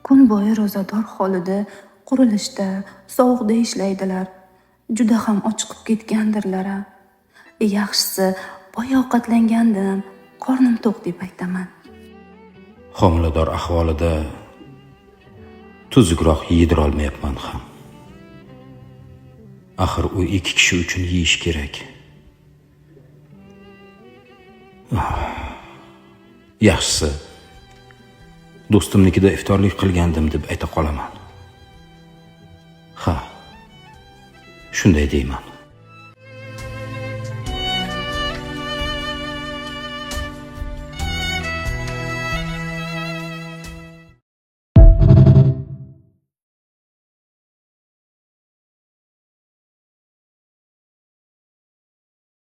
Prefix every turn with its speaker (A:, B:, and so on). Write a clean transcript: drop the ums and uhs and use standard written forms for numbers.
A: Kun bo'yi ro'zador holida qurilishda, sovuqda ishlaydilar. Juda ham ochiqib ketgandirlar-a. Yaxshisi, boya ovqatlangandim, qornim to'q deb aytaman.
B: Homilador ahvolida tuzukroq yedirolmayapman ham. Axir u ikki kishi uchun yeyish kerak. Yaxshisi, do'stimnikida iftorlik qilgandim deb ayta qolaman. Ha, shunday deyman.